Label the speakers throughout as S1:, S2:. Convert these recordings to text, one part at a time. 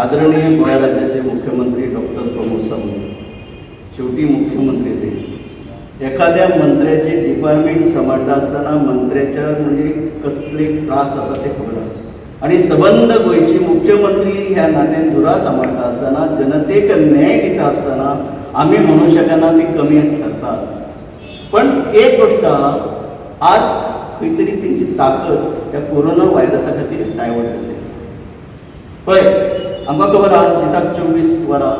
S1: आदरणीय गोंय राज्याचे मुख्यमंत्री डॉक्टर प्रमोद सावंत शेवटी मुख्यमंत्री ते एखाद्या मंत्र्याचे डिपार्टमेंट सांबाळटा आसतना मंत्र्याच्या म्हणजे कसले त्रास जाता ते खबर आहा. आणि सबंद गोंयची मुख्यमंत्री ह्या नात्यान धुरा सांबाळटा आसतना जनतेक न्याय दिता आसतना आमी म्हणू शकना ती कमी ठरतात. पण एक गोष्ट आहा, आज खंय तरी तेंची ताकद ह्या कोरोना व्हायरसा खातीर डायवर्ट जाल्ली आसा. पळय, आमकां खबर आहा, दिसाक 24 वरां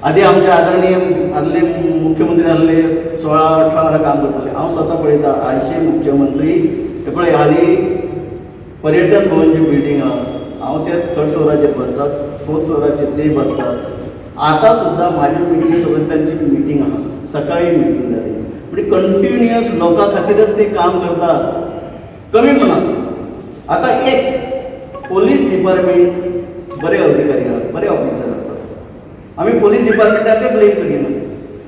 S1: आदी आमचे आदरणीय आदले मुख्यमंत्री आहले, 16-18 वरां काम करताले. हांव स्वता पळयता आयचे मुख्यमंत्री. हे पळय, हालीं पर्यटन भवन जी बिल्डींग आहा, हांव त्या थर्ड फ्लोराचेर बसतात, फोर्थ फ्लोराचेर ते बसतात. आतां सुद्दां म्हाजी मिटींग सोबत तांची मिटींग आहा. सकाळी मिटींग जाली. म्हणजे कंटिन्युअस लोकां खातीरच ते काम करतात, कमी म्हणा. आतां एक पोलीस डिपार्टमेंट, बरे अधिकारी आहात, बरे ऑफिसर आसात. आमी पोलीस डिपार्टमेंटाकय ब्लेम करिना,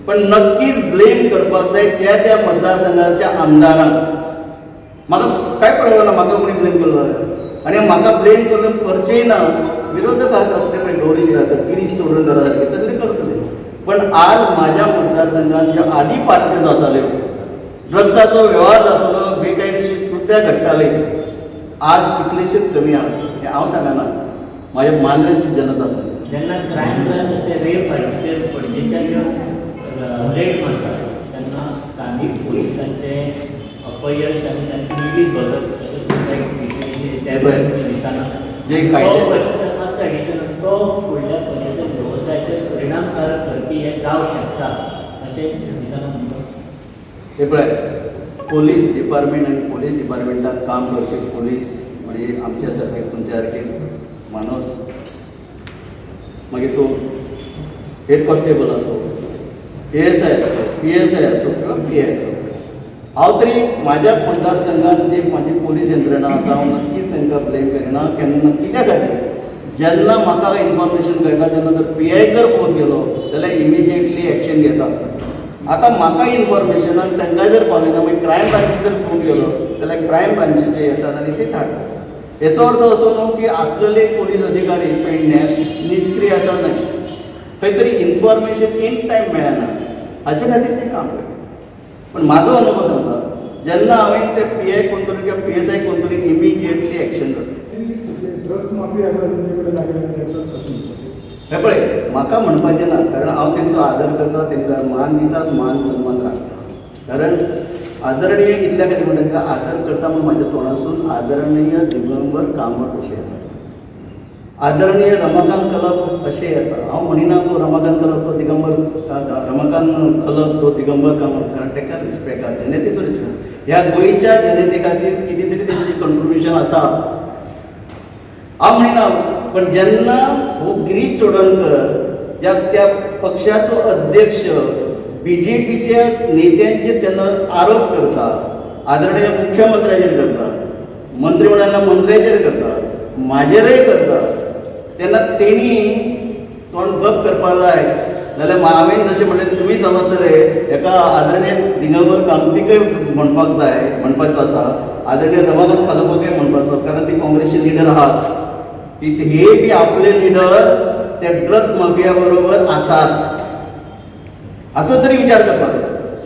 S1: पण नक्कीच ब्लेम करपाक जाय त्या त्या मतदारसंघाच्या आमदारांक. म्हाका काय पर्वा ना म्हाका कोणी ब्लेम केलो जाल्यार. आनी म्हाका ब्लेम करून करचेय ना. विरोधक आहात असले पळय, गौरीश घालतात, गिरीश चोडणकारा सारखे, तसले करतले. पण आज माझ्या मतदारसंघात ज्यो आदी पार्ट्यो जाताल्यो, ड्रग्साचो व्यवहार जातालो, बेकायदेशीर कृत्यां घडटाली, आज कितलेशेच कमी आहात हें हांव सांगना, म्हाज्या मांद्रेची जनता सांगता.
S2: जेन्ना क्रायम ब्रांच असे रेप हाचेर पणजेच्यान येवन रेड मारतात तेन्ना स्थानीक पोलिसांचे अपयश आनी तांची मिली भगत अशें तुमकां दिसना?
S1: जे कायदे
S2: तो मातसो एडिशनल, तो फुडल्या पर्यटन वेवसायाचेर परिणामकारक करपी हे जावं शकता अशें दिसना तुमकां?
S1: हे पळय, पोलीस डिपार्टमेंट आनी पोलीस डिपार्टमेंटात काम करपी पोलीस म्हणजे आमच्या सारखे, तुमच्या सारखे माणूस. मागीर तो हेड कॉन्स्टेबल असो, एएसआय असो, पीएसआय असो किंवा पीआय असो. हांव तरी म्हाज्या मतदारसंघात जे म्हाजी पोलीस यंत्रणा आसा, हांव नक्कीच तांकां ब्लेम करिना केन्ना. कित्या खातीर? जेन्ना म्हाका इन्फॉर्मेशन कळटा तेन्ना जर पीआय जर फोन केलो जाल्यार इमिजिएटली एक्शन घेतात. आतां म्हाका इन्फॉर्मेशनान तांकां जर पावलें ना, मागीर क्रायम ब्रांचीक जर फोन केलो जाल्यार क्रायम ब्रांचीचे येतात आनी ते धाडटात. हेचो अर्थ असो न्हू की आसलेले पोलीस अधिकारी पेडण्यात निष्क्रिय आसा. न्हय, खंय तरी इन्फॉर्मेशन इन टायम मेळना, हाचे खातीर ते काम करता. पण म्हाजो अनुभव सांगता, जेन्ना हांवें ते पीआय फोन करून किंवा पीएसआय फोन करून, इमिजिएटली एक्शन करता.
S3: ड्रग्स माफिया आसा तेंचे कडेन लागले तेचो प्रश्न.
S1: हे पळय, म्हाका म्हणपाचें ना, कारण हांव तेंचो आदर करता, तेंकां मान दिता, मान सन्मान राखता. कारण आदरणीय इतल्या खातीर म्हणटा, तांकां आदर करता म्हूण म्हाज्या तोंडासून आदरणीय दिगंबर कामत अशें येता, आदरणीय रमाकांत खलप अशें येता. हांव म्हणिना तो रमाकांत खलप तो दिगंबर, रमाकांत खलप तो दिगंबर कामत, कारण ताका रिस्पेक्ट आहा, जनतेचो रिस्पेक्ट. ह्या गोंयच्या जनते खातीर कितें तरी तेंचें कंट्रिब्युशन आसा, हांव म्हणिना. पण जेन्ना हो गिरीश चोडणकर, ज्या त्या पक्षाचो अध्यक्ष, बीजेपीच्या नेत्यांचेर जेन्ना आरोप करता, आदरणीय मुख्यमंत्र्याचेर करता, मंत्रीमंडळाच्या मंत्र्याचेर करता, म्हाजेरय करता, तेन्ना तेणी तोंड गप करपा जाय. जाल्यार हांवें जशें म्हणलें, तुमी समजतले, एका आदरणीय दिगंबर कामतीकय म्हणपाक जाय, म्हणपाचो आसा, आदरणीय रमाकांत खलपाकय म्हणपाचो आसा, कारण ती काँग्रेसचे लिडर आहात की हे बी आपले लिडर त्या ड्रग्स माफिया बरोबर आसात, हाचो तरी विचार करपाक जाय.